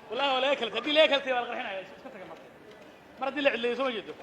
Wallahi waa laga kala, haddii laga kala tagay waa la qarxinaya. Iska taga marka mar haddii la cidleeyo, soo ma jeedo.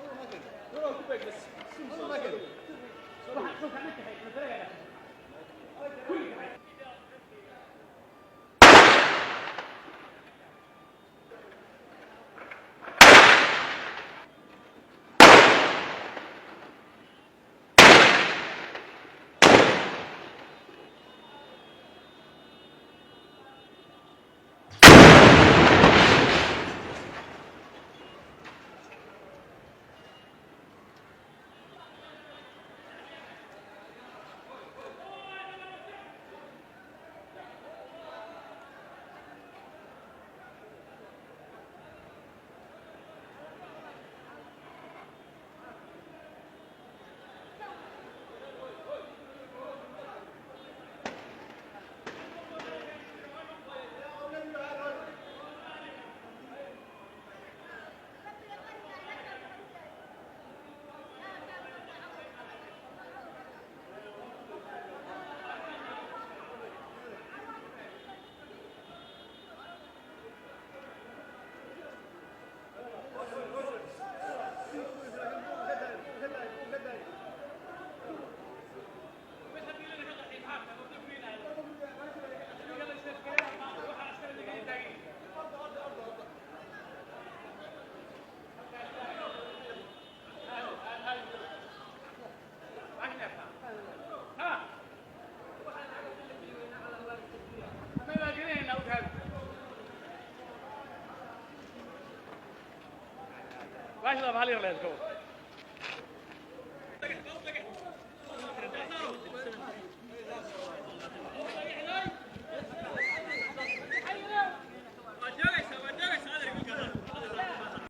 Baashada bahal yar leed kow.